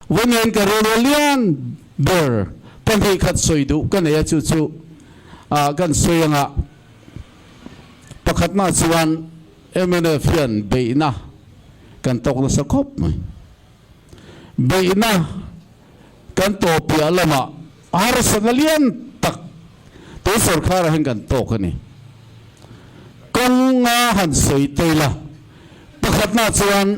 Vawiin ka rilru lian ber pahnih khat sawi duh ka nei a, chu chu kan sawi anga pakhatna chuan mnf hian beihna kan tawk nasa khawp mai. Beihna kan tawh piah lamah harsatna lian tak tun sorkharah hian kan tawk a ni. Kawnga han sawi te ila, pakhatna chuan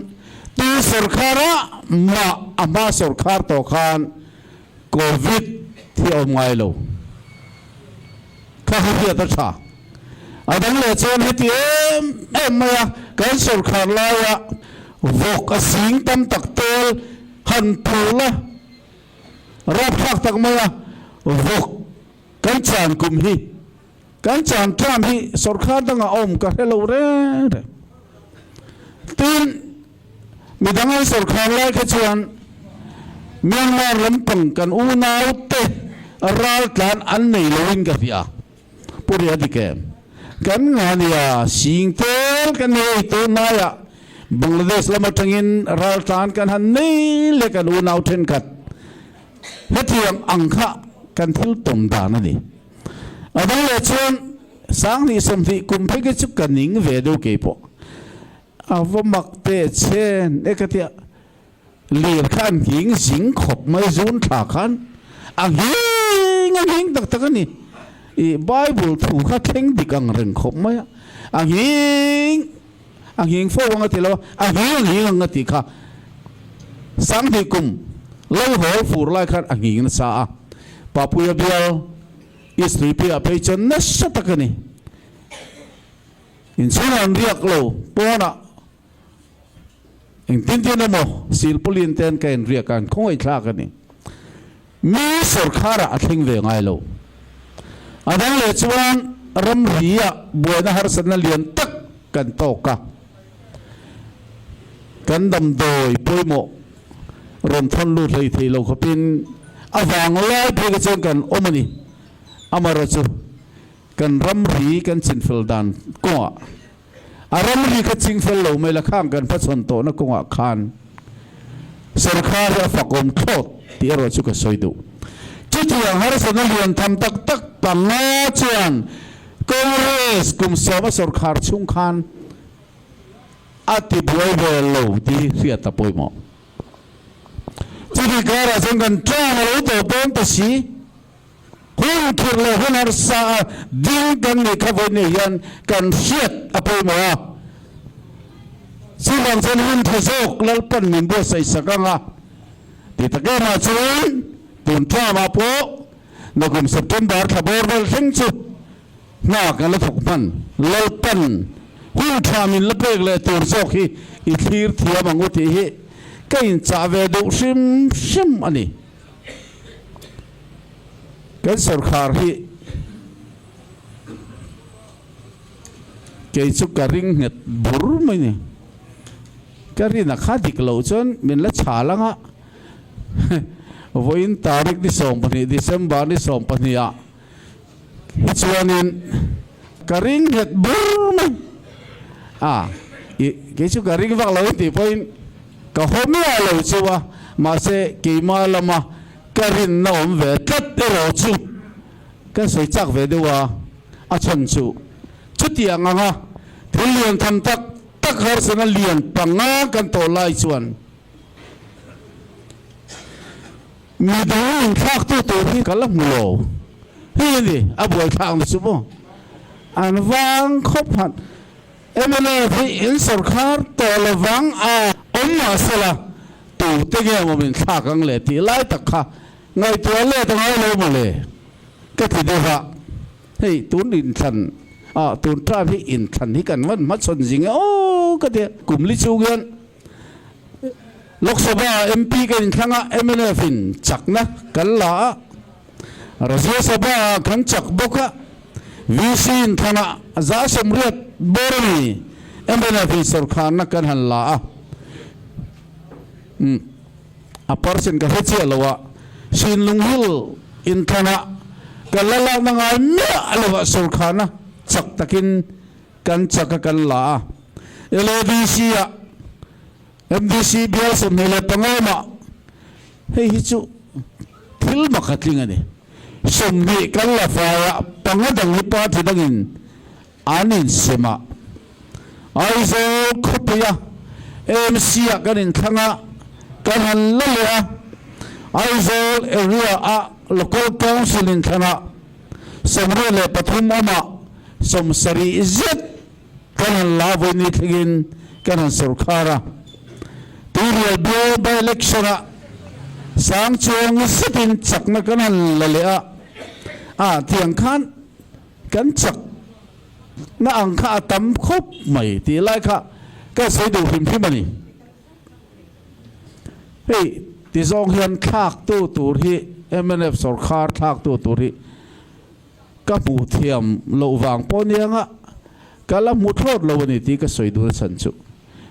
tun sorkharah mah a hma sorkhar tawh khan Covid hi a awm ngai lo. Kha hi hriat a tha. A dang leh chuan heti em em mai a, kan sorkhar laia vawk a zing tam tak tel han phul a, rapthlak tak mai a vawk kan chan kum hi, kan chan tram hi sorkhar dangah a awm ka hre lo reng reng. Tin, midang an sorkhar lai kha chuan Myanmar lampang kan unaute ral tlan an nei loin ka hria. Pu Ria dik em? Kan nga nia, sing tel kan nei tunlaiah Bangladesh lam atangin ral tlan kan han nei leh kan unau thenkhat. Hetiang ang kha kan thil tawm dan a ni. A dang leh chuan 2020 kum phei khi chu ka ning ve deuh kei pawh. A va mak teh chen e ka tia. Lir kha an nghing zing khawp mai zun thla khan a nghing a nghing tak tak a ni. I Bible thu kha thleng dik ang reng khawp mai a, a nghing a nghing fo ang a ti lo a, a nghing a nghing ang a tih kha 2000 kum lo hawl fur lai khan a nghing nasa a, Papuia bial East Tuipuiah phei chuan nasa tak a ni. Inchhungah an riak lo pawnah. Engtin tin emaw silpawlin ten ka inriak a, an khawngaih thlak a ni. Mi sorkharah a thleng ve ngai lo. A dang leh chuan ramri-ah buaina harsatna lian tak kan tawk a. Kan damdawi pawimawh rawn thawn lut hlei thei lo khawpin a vang lai phei kha chuan kan awm a ni. Amaherawhchu kan ramri kan chinfel dan kawngah A ramri kha ching fel lo mai la khang kan hmachhawn tawhna kawngah khan sorkar hi a fakawm thlawt tih erawh chu ka sawi duh. Chutiang harsatna lian tham tak tak panga chuan Congress kum sawma sorkar chhung khan a ti buai ve lo tih hriat a pawimawh. Chuti karah chuan kan tawng a lo tawh dawn ta si. Hun khirh leh hun harsa a ding kan nih kha vawiin hian kan hriat a pawimawh a. Chuvang chuan hun tha zawk Lalpan min buatsaih sak ang a ti tak em ah chuan tun tlamah pawh nakum September thla bawr vel thleng chu hna kan la thawk hman. Lalpan hun tha min la pek leh tur zawk hi i thlir thiam ang u tih hi ka inchah ve duh hrim hrim a ni. Kan sorkar hi kei chu ka ring nghet bur mai ni. Ka rina kha dik loh chuan min la chhal ang a. Vawiin tarik ni 12 December ni 12 ah hi chuanin ka ring nghet bur mai a. Kei chu ka ring vak lo tih pawhin ka haw miah lo chu a, mahse keimah lama ka rinna awm ve tlat erawh chu ka sawi chak ve deuh a, a chhan chu chutiang anga thil lian tham tak tak harsatna lian panga kan tawh lai chuan midang inthlaktu tur hi ka la hmu lo hi a ni, a buaithlakna chu maw an vang khawp han. Mnf hi in sorkar tawh lovang a awm mah sela tute nge awm in thlak ang le tih lai tak kha ngaihtuah let a ngai lo maw le ka ti deuh a, hei tun inthlan ah tun term hi inthlan hi kan van hmachhawn zing e aw ka ti a, kum li chung hian Lok Sabha MP ka inthlang a mnf in chakna kan la a, Rajya Sabha ah kan chak bawk a, VC inthlanah 180 bawr a ni. MNF in sorkharna kan han la a, umm a percent ka hre chiah lo a, Sinlung Hill inthlanah kan la lakna ngai miah lo a sorkharna chak takin kan chak a kan la a, LADC ah MDC bial 25 mah. Hei hi chu thil mak a tling a ni. 20 kan la fai a, panga dang hi party dangin an insem a. Aizawl khawpuia AMC ah kan inthlang a, kan han la leh a. Aizawl area a Local Council inthlan ah 23 awmah 70 zet kan han la vawi ni thlengin kan han sawrkhar a. Tuirial bial by election ah sang chuang zetin chakna kan han la leh a, a tiang khan kan chak na ang kha a tam khawp mai tih lai kha ka sawi duh hrim hrim a ni. Hei ti zawng hian thlaktu tur hi mnf sawrkhar thlaktu tur hi ka hmuh thiam loh vang pawh nia nga ka la hmu thlawt lo a ni tih ka sawi duh na chhan chu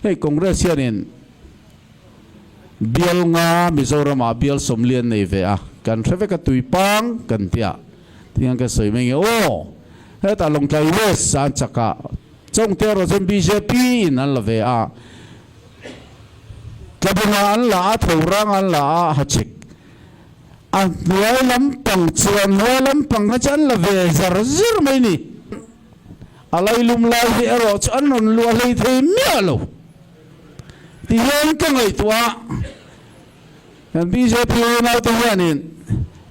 hei Congress hianin bial nga Mizoramah bial sawmli an nei ve a kan hre vek a tuipang kan tia tinga ka sawi mai nge aw hetah Lawngtlai West an chak a Chawngte erawh chuan bjp in an la ve a Tlabunga an la a Thorang an la a Hachhek A hnuai lampang chuan hnuai lampang kha chu an la ve zar zar mai ni. A lailum lai hi erawh chu an rawn luah hlei thei miah lo. Tihian ka ngaihtuah a, kan bjp unaute hianin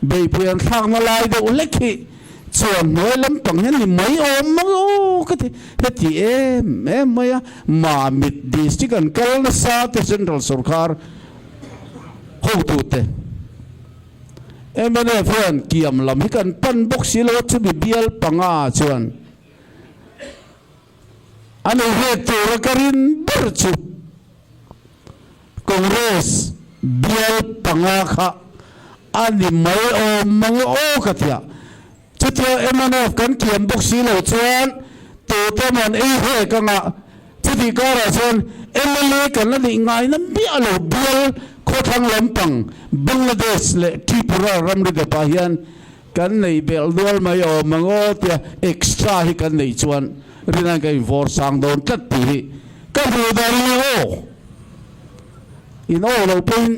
beihpui an thlakna lai deuh hlek hi chuan hnuai lampang hian ni mai awm mang aw ka ti. Heti em em mai a, Mamit district an kal nasa te central sorkar Hotute, mnf hian kiam lam hi kan pan bawk si lo a, chumi bial panga chuan a nei vet tura ka rin ber chu Congress bial panga kha a ni mai awm mang aw ka ti a. Chutia mnf kan kiam bawk si lo chuan tute emaw an ei hek anga chutih karah chuan mla kan la neih ngaina miah lo bial khawthlang lampang Bangladesh leh Tripura ramri depah hian kan nei belh nual mai awm ang aw tia extra hi kan neih chuan rinaiin kan invawr sang dawn tlat tih hi ka hmuh dan a ni aw. In aw loh pawhin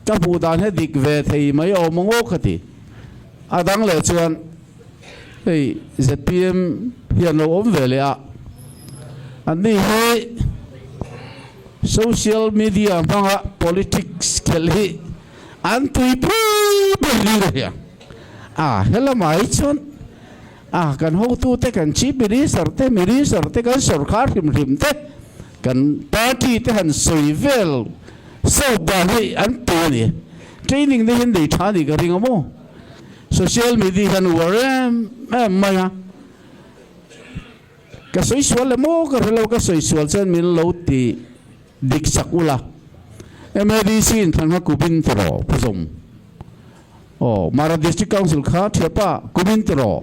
ka hmuh dan hi a dik ve thei mai awm ang aw ka ti. A dang leh chuan hei zpm hian lo awm ve leh a, anni hi social media hmanga politics khelh hi an tuipui ber ni ka hria. A helamah hi chuan a kan hotute kan chief minister te minister te kan sorkar hrim hrim te kan party te han sawi vel Sawt dan hi an ti a ni. Training te hian nei tha nih ka ring a maw. Social media hian uar em em mai a. Ka sawi sual le maw ka hre lo, ka sawi sual chuan min lo ti dik sak ula. MADC in thlan kha kumin ti rawh Pu Zawm. Aw Mara District Council kha thiapa kumin ti rawh.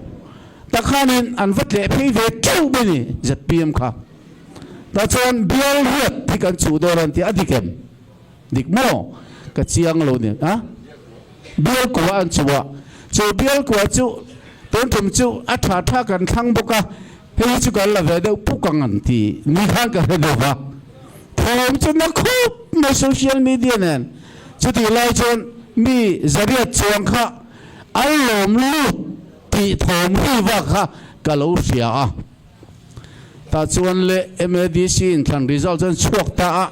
Tak khanin an va tleh phei ve teuh mai ni zpm kha. Tah chuan bial riat hi kan chhuh dawn a ni tih a dik em? Dik maw? Ka chiang lo ni a. Bial kua an chhuh a, chu bial kua chu tun tum chu a tha tha kan thlang bawk a, hei hi chu kan la ve deuh puk ang an ti ni khan ka hre deuh va. Thawm chu na khup mai social media nen. Chutih lai chuan mi zariat chuang kha an lawm lut tih thawm ri vak kha ka lo hria a. Tah chuan le MADC inthlan result chuan chhuak ta a,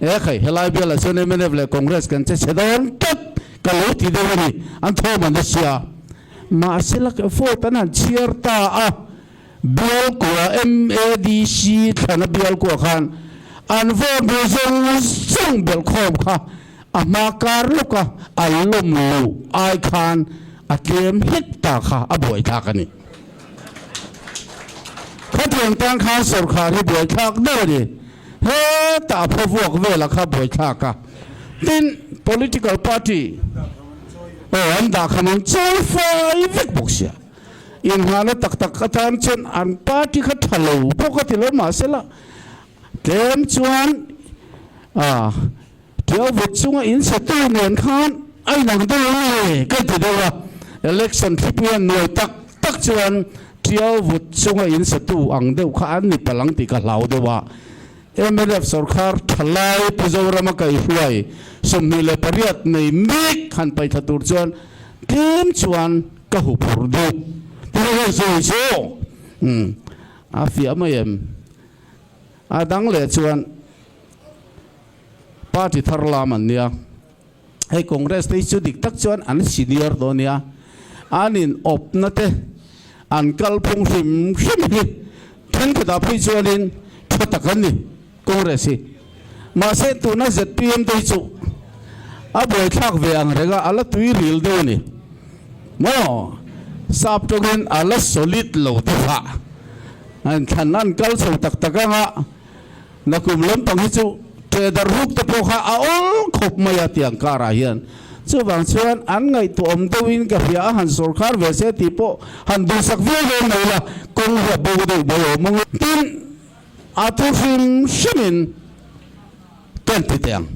e khai helai bialah chuan mnf leh Congress kan che chhe dawn tlat ka lo ti deuh a ni, an thawm an hria. Mahse la vote an han chhiar ta a, bial kua MADC thlana bial kua khan an vote hmu zawng zawng belhkhawm kha a hma kar lawka an lawm luh ai khan a tlem hlek ta kha a buaithlak a ni. Khatiang tan khan sawrkhar hi buaithlak deuh a ni. Hetah phaw vuak velah kha buaithlak a. Tin, political party aw an dah khan an chawi fai vek bawk sia. Inghahna tak tak atan chuan an party kha tha lo bawk a ti lo mahsela tlem chuan ah Tiau vut chunga in satu nen khan a inang deuh ang nge ka ti deuh a, election thlipui a nuai tak tak chuan Tiau vut chunga in satu ang deuh kha an ni palh ang tih ka hlau deuh a. Mnf sorkar thalai Pu Zorama kaihruai 28 nei mek han paihthla tur chuan tlem chuan ka huphurh duh. Tih hi sawi chu a fiah mai em? A dang leh chuan party thar lam an nia. Hei Congress te hi chu dik tak chuan an senior dawn nia, an in awpna te an kalphung hrim hrim hi thenkhatah phei chuanin tha tak an ni Congress hi. Mahse tuna zpm te hi chu a buaithlak ve ang reng a, a la tui ril deuh a ni maw? Sap tawngin a la solid lo deuh a, an thlan an kal chho tak tak ang a. Nakum lampang hi chu ṭeh darh ruk te pawh kha a awl khawp mai a tiang karah hian. Chuvang chuan an ngaihtuahawm deuhin ka hria a han sawrkhar ve se tih pawh han duhsak viau viau mai ila kawng hi a bo deuh mai awm ang. Tin, a thu hrim hrimin kan ti teh ang.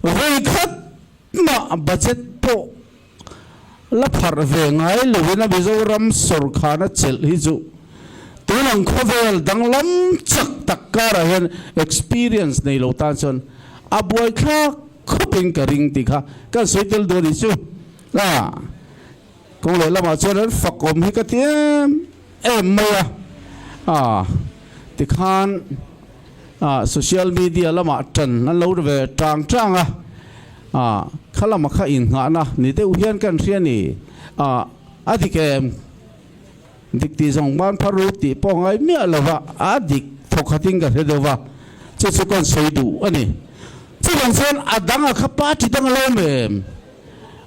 Vawikhat mah budget pawh la pharh ve ngai loin a Mizoram sawrkhana chelh hi chu tun ang khawvel danglam chak tak karah hian experience nei lo tan chuan a buaithlak khawpin ka ring tih kha kan sawi tel duh a ni chu. A kawng leh lamah chuan an fakawm hi ka ti em em mai a, a tikhan a social media lamah tan an lo ve tang tang a, a kha lama kha inghahna ni deuh hian kan hria ni, a a dik em? Dik tih zawng ban phar ru tih pawh ngai miah lo va, a dik thawkhatin ka hre deuh va, chu chu kan sawi duh a ni. Chuvang chuan a dang a kha party dang a lo awm em?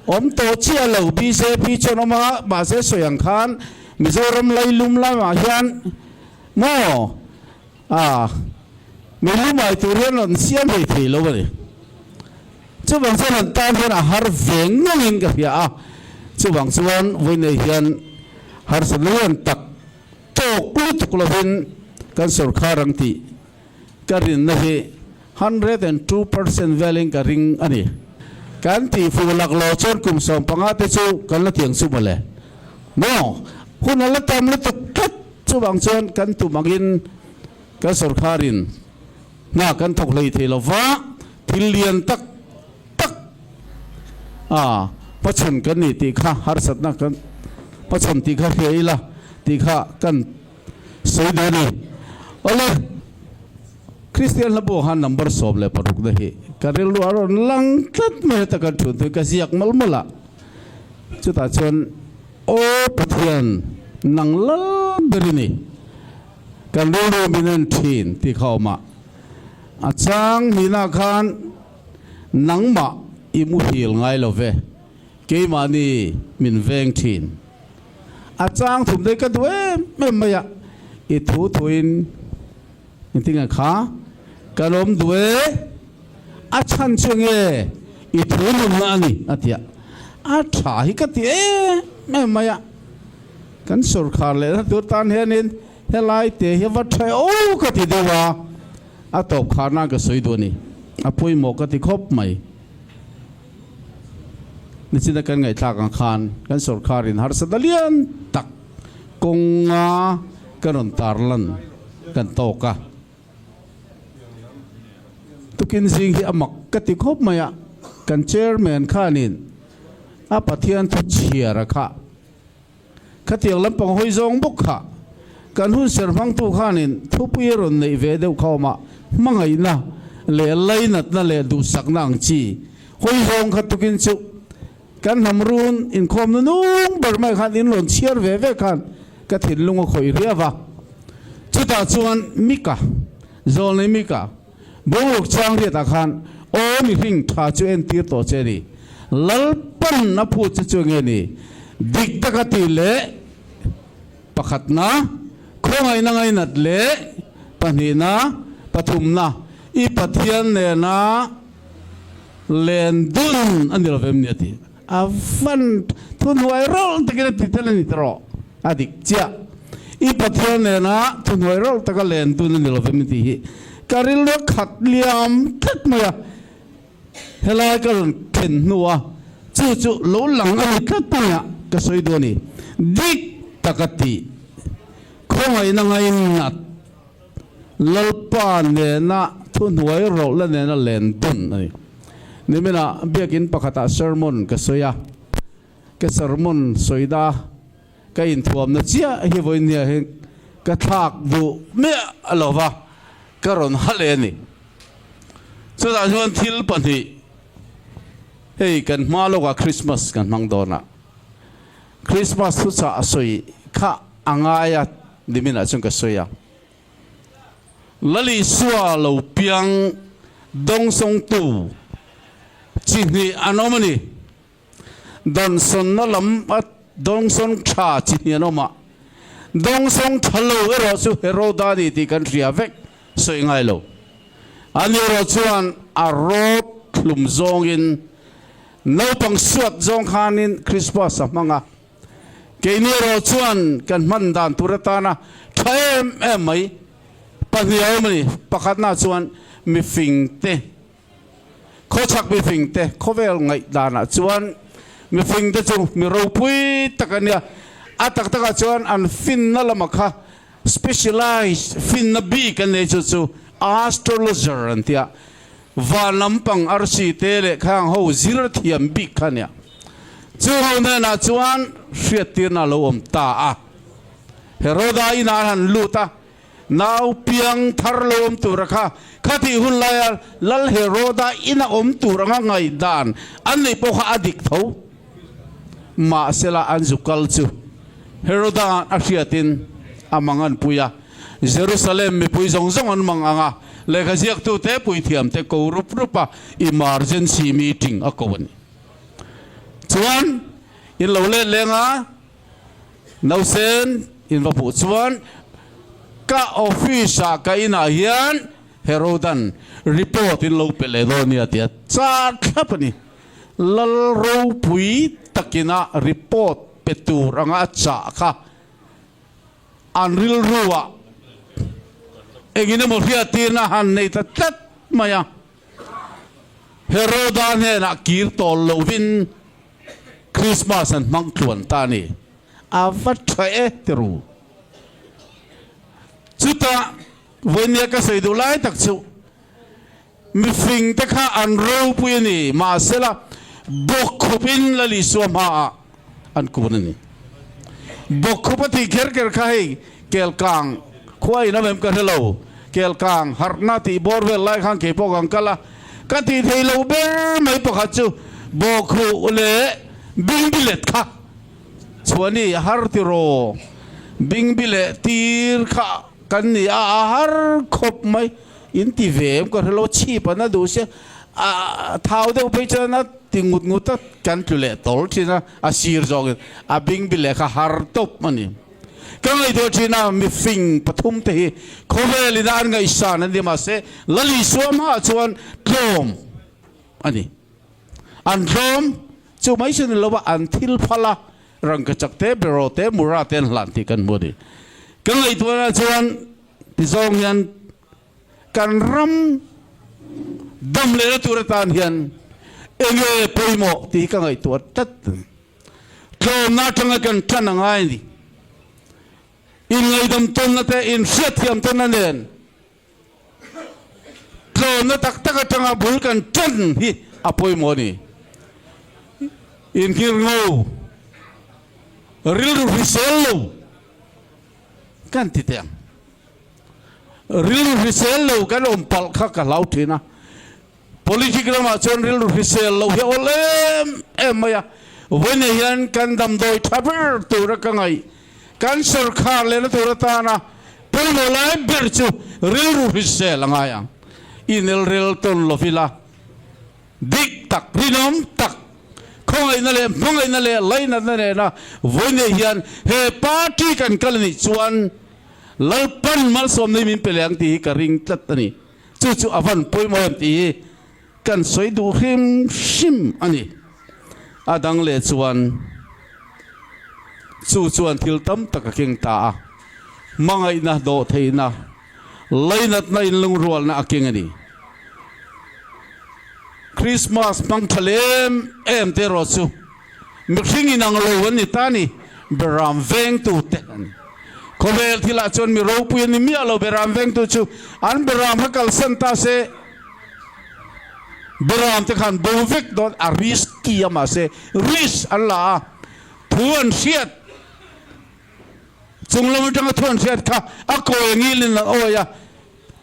Awm tawh chiah lo, bjp chuan awm a, mahse sawi ang khan Mizoram lailum lamah hian maw? A, mi lumai tur hian rawn siam thei thei lo a ni. Chuvang chuan an tan hian a har ve ngawngin ka hria a, chuvang chuan vawiinei hian harsatna lian tak tawk lutuk lovin kan sawrkhar ang tih ka rinna hi 102% velin ka ring a ni. Kan tihfuh laklawh chuan kum 15 te chu kan la tiang chu mawle. Maw? Hun a la tam lutuk tlat. Chuvang chuan kan tum angin kan sawrkharin hna kan thawk hlei thei lo va, thil lian tak tak a hmachhawn kan ni tih kha harsatna kan hmachhawn tih kha hria ila tih kha kan sawi duh a ni. Awle, Kristian hla buah khan number 16 na hi ka rilru a rawn lang tlat mai heta kan thun thui ka ziak mawlh mawlh a, chutah chuan Aw Pathian, nang lal ber i ni. Kan rilru min en thin tih kha awm a. A chang hnihna khan nangmah i muhil ngai lo ve, keimahni min veng thin. A chang thum daih ka duh em em mai a, i thu thuin engtin nge kha ka lawm duh e, a chhan chu nge i thu nunna a ni a ti a, a tha hi ka ti em em mai a, kan sawrkhar lehna tur tan hianin helai te hi va tha o ka ti deuh a, a tawp khar nan ka sawi duh a ni, a pawimawh ka ti khawp mai. Nichina kan ngaihthlak ang khan kan sawrkharin harsatna lian tak kawnga kan rawn tarlan kan tawk a. Tukin zing hi a mak ka ti khawp mai a, kan chairman khanin a Pathian thu chhiar a kha, khatiang lampang hawi zawng bawk kha kan hun ser hmangtu khanin thupui a rawn neih ve deuh kha awm a, hmangaihna leh lainatna leh duhsakna ang chi hawi zawng kha tukin chu kan hnam run inkhawmna nung ber mai khan in rawn chhiar ve ve khan ka thinlung a khawih riau a. Chutah chuan Mika, Zawlnei Mika, Boruak chang riatah khan aw mihring tha chu entir tawh che a ni. Lalpan a phut che chu enge ni? Dik taka tih leh pakhatna, khawngaihna ngainat leh pahnihna, pathumna, i Pathian nena len dun a ni lo vem ni a ti. A van thuhnuai rawlh takin a ti tel a ni tawh a dik chiah. I Pathian nena thuhnuai rawlh taka len dun a ni lo vem tih hi ka rilru a khat liam tlat mai a. Helai ka rawn thlen hnua chu chu lo lang a ni tlat mai a ka sawi duh a ni. Dik taka tih khawngaihna ngainat. Lalpa nena thuhnuai rawlhna nena len dun a ni. Niminah biakin pakhatah sermon ka sawi a, ka sermon sawi da ka inthuamna chiah hi vawinia hi ka thlak duh miah lo va, ka rawn ha leh a ni. Chutah chuan thil pahnih hei kan hma lawkah Christmas kan hmang dawn a, Christmas thuchah a sawi kha a ngai a niminah chuan ka sawi a. Lalisua lo piang dawngsawngtu chi hnih an awm a ni. Dawnsawnna lam a dawngsawn tha chi hnih an awm a, dawngsawng tha lo erawh chu Heroda a ni tih kan hria vek sawi ngai lo. Ani erawh chuan a rawt hlum zawngin naupang suat zawng khanin Christmas a hmang a. Keini erawh chuan kan hman dan tur atana tha em em mai pahnih a awm a ni. Pakhatna chuan mifingte, khawchhak mifingte khawvel ngaihdanah chuan mifingte chu mi ropui tak a nia. A tak takah chuan an finna lama kha specialized finna bik an nei chu chu astrologer an tia. Van lampang arsi te leh khang ho zir thiam bik kha nia. Chu ho hnenah chuan hriattirna a lo awm ta a. Heroda inah an han lut a, nau piang thar lo awm tura kha khatih hun laia Lal Heroda ina awm tur anga ngaihdan an neih pawh kha a dik tho. Mahsela an zu kal chu Heroda'n a hriatin a mang an pui a, Jerusalem mipui zawng zawng an mang ang a, lehkha ziaktute puithiamte ko rup rup a, emergency meeting a ko a ni. Chuan in lo let leng a, nausen in va hmuh chuan ka office ah ka inah hian Herodan report in lo pe leh dawn nia tia char thlap a ni. Lal ropui takina report pe tur anga a chah kha an rilruah engin emaw hriattirna han nei ta tlat mai a. Heroda hnenah kir tawl lovin Krismas an hmang tluan ta a ni. A va tha e ti ru. Chutah vawinia ka sawi duh lai tak chu mifing te kha an ropui a ni, mahsela bawkkhupin Lal Isua hmaah an kun a ni. Bawkkhup a tih kher kher kha hei Kelkang khua in awm em ka hre lo, Kelkang harhna tih bawr vel lai khan kei pawh kan kal a, ka tih thei lo ber mai pakhat chu bawkhuh leh bingbilet kha chuani har tiraw, bingbileh tir kha kan ni a, a har khawp mai. In ti ve em ka hre lo, chhip an a duh sia, a thau deuh phei chuan a ti ngut ngut a, kan tlu leh tawl thin a, a sir zawkin a bing bi leh kha har tawp a ni. Ka ngaihtuah thin a, mifing pathum te hi khawvel ina an ngaihsan an ni mahse Lal Isua hmaah chuan tlawm a ni. An tlawm chu mai chu ni lo a, an thil phal a, rangkachak te, beraw te, mura te an hlan tih kan hmu a ni. Ka ngaihtuahna chuan Tizawng hian kan ram dam lehna tur atan hian enge pawimawh tih hi ka ngaihtuah tlat a ni. Tlawmna atanga kan tan a ngai a ni. Inngaidam tawnna te, inhriatthiam tawnna nen tlawmna tak tak atanga bul kan tan hi a pawimawh a ni. Inngirngo, rilru hrisel lo. Kan ti teh ang. Rilru hrisel lo kan awm palh kha ka hlau thin a. Politic ramah chuan rilru hrisel lo hi a awl em em mai a. Vawiinah hian kan damdawi tha ber tura ka ngaih, kan sawrkhar lehna tur atana pawimawh lai ber chu rilru hrisel a ngai ang. Inelrel tawn lovila. Dik tak, rinawm tak, khawngaihna leh hmangaihna leh lainatna nena vawiinei hian he party kan kal anih chuan Lalpan malsawmna hi min pe leh ang tih hi ka ring tlat a ni. Chu chu a van pawimawh em tih hi kan sawi duh hrim hrim a ni. A dang leh chuan chu chuan thil tam tak a keng ta a, hmangaihna, dawhtheihna, Lainatna inlungrualna a keng a ni. Krismas hmang tha lem em te erawh chu mihring inang lo an ni ta ni, Beram vengtute an ni. Khawvel thilah chuan mi ropui a ni miah lo, beram vengtu chu an beram kha kalsan ta se, beram te khan bo vek dawn a risky a mahse risk an la a, thu an hriat chung lam atanga thu an hriat kha a kawi angilin an awi a,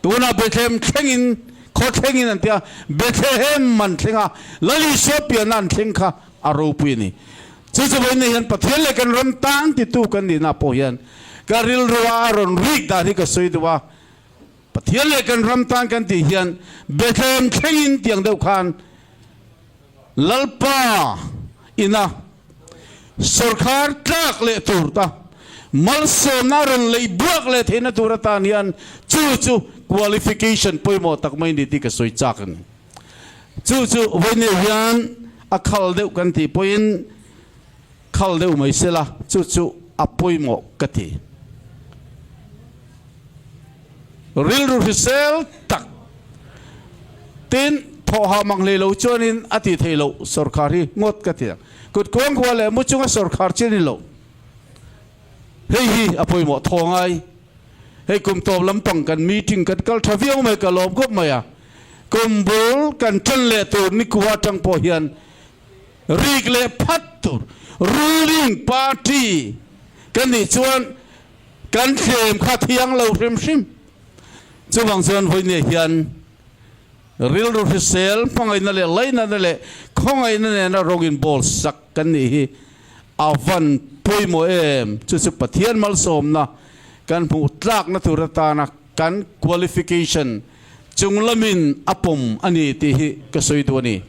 tunah Bethlehem thlengin khaw thlengin an ti a, Bethlehem an thleng a, Lal Isua pianna an thleng kha a ropui a ni. Chu chu vawiin hian Pathian leh kan ram tan titu kan nihna pawh hian ka rilrua a rawn rik dan hi ka sawi duh a. Pathian leh kan ram tan kan tih hian Bethlehem thlengin tiang deuh khan Lalpa ina sawrkhar tlak leh tur ta malsawmna a rawn lei buak leh theihna tur atan hian chu chu qualification pawimawh tak mai ni tih ka sawi chak a ni. Chu chu vawiin hian a khal deuh kan tih pawhin khal deuh mai sela chu chu a pawimawh ka ti. Rilru hrisel tak tin thawhah mang hlei lo chuanin a ti thei loh sawrkhar hi ngawt ka ti ang. Kut kuangkua leh mu chunga sawrkhar chi a ni lo. Hei hi a pawimawh thaw ngai. Hei kum tawp lampang kan meeting kan kal tha viau mai ka lawm khawp mai a. Kum bul kan tan leh tur nikua atang pawh hian rik leh phat tur ruling party kan nih chuan kan thlem kha thiang lo hrim hrim. Chuvang chuan vawinia hian rilru hrisel hmangaihna leh lainatna leh khawngaihna nena rawngin bawl sak kan nih hi a van pawimawh em? Chu chu Pathian malsawmna kan hmuh tlakna tur atana kan qualification chung lamin a pawm a ni tih hi ka sawi duh a ni.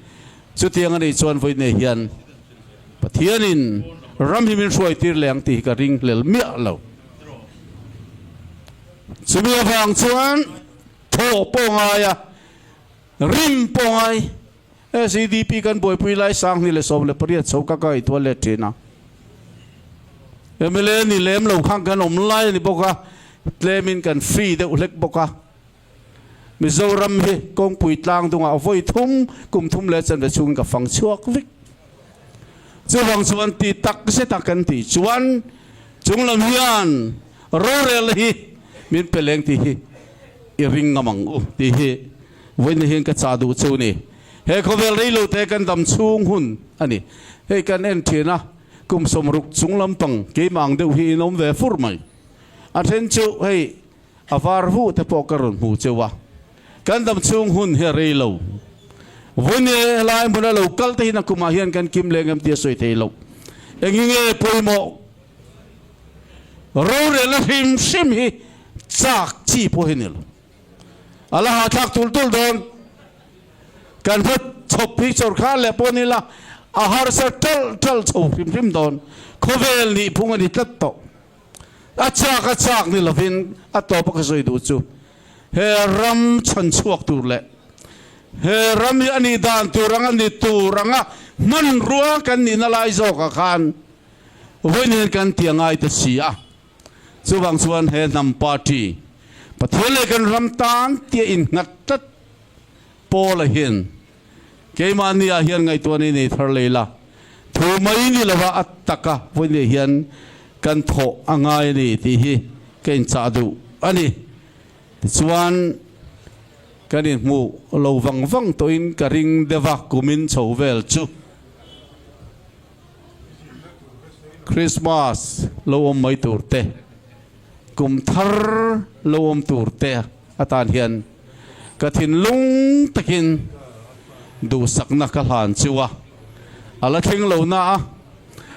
Chutiang a nih chuan vawinia hian Pathianin ram hi min hruai tir leh ang tih hi ka ring hlel miah lo. Chumi avang chuan thawh pawh ngai a, rim pawh ngai. SEDP kan buaipui lai 2018 chho ka ka ngaihtuah let thin a. Mla ni lem lo khan kan awm lai a ni bawk a, tlemin kan free deuh hlek bawk a. Mizoram hi kawngpui tlang dungah vawi thum kum thum leh chanve chhungin ka fang chhuak vek. Chuvang chuan ti tak zeta kan tih chuan chunglam hian rorel hi min pe leng tih hi i ring ngam ang u tih hi vawiin hian ka chah duh chu ni. He khawvel rei lo te kan dam chhung hun a ni. Hei kan en thin a, kum 60 chung lampang keimah ang deuh hi in awm ve fur mai. A then chu hei A var huh te pawh ka rawn hmu cheu a, kan dam chhung hun hi a rei lo. Vawiin helai hmuna lo kal te hian a kumah hian kan kim leng em tih a sawi thei lo. Eng hi nge pawimawh? Rorelna hrim hrim hi chak chi pawh hi ni lo. A la hahthlak tul tul dawn. Kan hma chhawp hi sawrkar leh pawh ni la, a harsa ṭalh ṭalh chho hrim hrim dawn. Khawvel nih phung a ni tlat tawh. A chak a chak ni lovin a tawp a ka sawi duh chu he ram chhan chhuak tur leh he ram hi a nih dan tur anga ni tur anga hmanrua kan nihna lai zawkah khan vawiin hian kan ti a ngai ta si a. Chuvang chuan he hnam party Pathian leh kan ram tan tia innghat tlat Paula hian Keimahni ah hian ngaihtuah ni nei thar lei la, thu mai ni lova a taka vawiin hian kan thawh a ngai a ni tih hi ka inchah duh a ni. Tichuan, kan inhmuh lo vang vang tawhin ka ring deuh a, kumin chho vel chu Christmas lo awm mai tur te, kum thar lo awm tur te atan hian Ka thinlung takin duhsakna ka hlan chu a, a la thleng lo na a,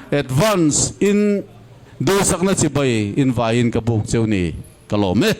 advance in duhsakna chibai in vaiin ka buk cheu ni ka lawm e.